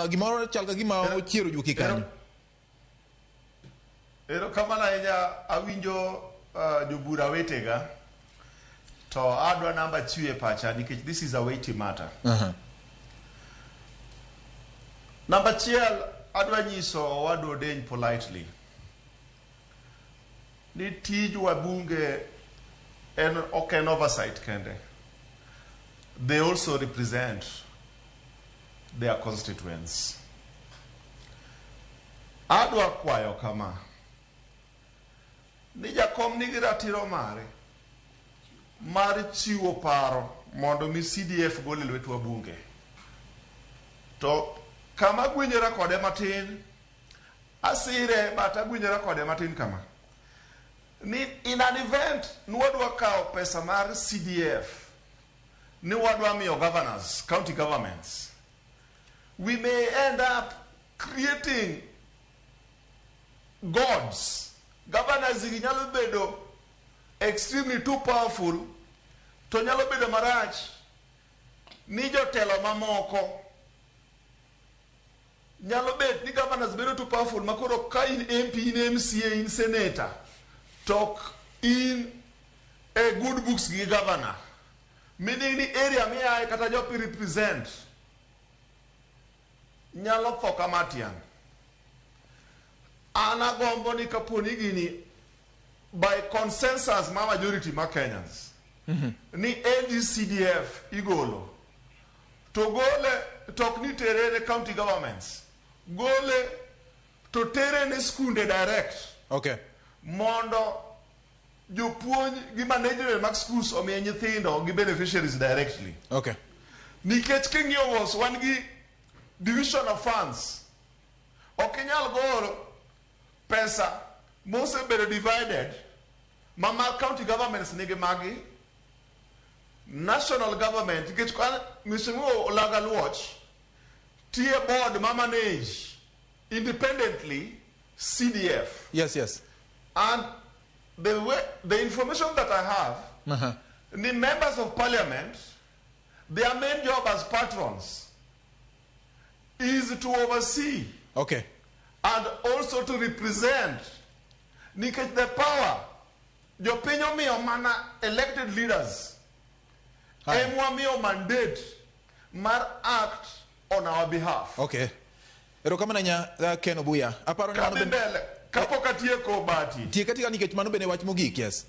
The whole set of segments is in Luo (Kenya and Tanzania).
Gimoro chal ka gima ochiero juki kanyo. Erokamano ahinya awinjo jobura wetega to adwa namba chiwe pacha nikech this is a weighty matter. Namba achiel adwa nyiso owadwa Odeny politely ni tij wabunge en ok en oversight kende. They also represent their constituents. Adwa kwayo kama ni jakom nigi ratiro mare mar chiwo paro mondo mi CDF gol e lwet wabunge. To kama agwinyora kode matin, asire but agwinyora kode matin kama. Ni in an event nwadwa kawo pesa mar CDF ni wadwa miyo governors, county governments. We may end up creating gods. Governors gi nyalo bedo extremely too powerful to nyalo bedo marach ni jotelo mamoko nyalo bet ni governors bedo too powerful makoro ka in MP, in MCA, in senator to ok in e good books gi governor, meaning ni area miaye kata jopi represent nyalo tho kama tiang'. An agombo ni kapo ni gini by consensus ma majority ma Kenyans ni NGCDF igolo to gole to ok ni tere ne county governments, gole to tere ne skunde direct mondo jopuonj gi management mag schools omiye nyithindo gi beneficiaries directly. Nikech king'iyo mos wan gi division of funds, ok inyal golo pesa mosebedo divided ma mar county governments nigi magi national government, nikech Mheshimiwa Olaga Luoch tie board ma manage independently CDF. And the way, the information that I have, the members of parliament, their main job as patrons is to oversee and also to represent, nikech the power jopiny omiyo mana elected leaders emwamiyo mandate mar act on our behalf. Okay. Erokamano ahinya, Ken Obuya. Aparo ni mano Kadhi bende mbele kapok atieko bati. Tiek atika nikech mano bende wach mogik, yes.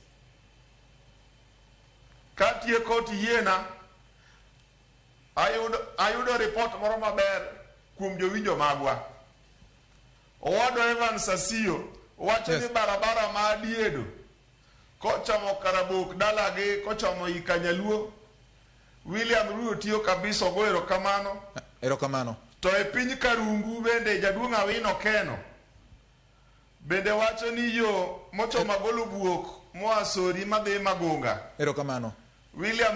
Katieko tiyiena ayudo report moro maber kuom jowinjo magwa. Owadwa Evans Asiyo wacho ni barabara ma Diedo kochomo Karabok dalagi kochomo Ikanyaluo, William Ruto tiyo kabisa, ogo erokamano. Erokamano. To e piny Karungu bende jaduong' Awino Keno bende wacho ni yo mochomo Agolo Buok moa Sori madhi Magunga. Erokamano. William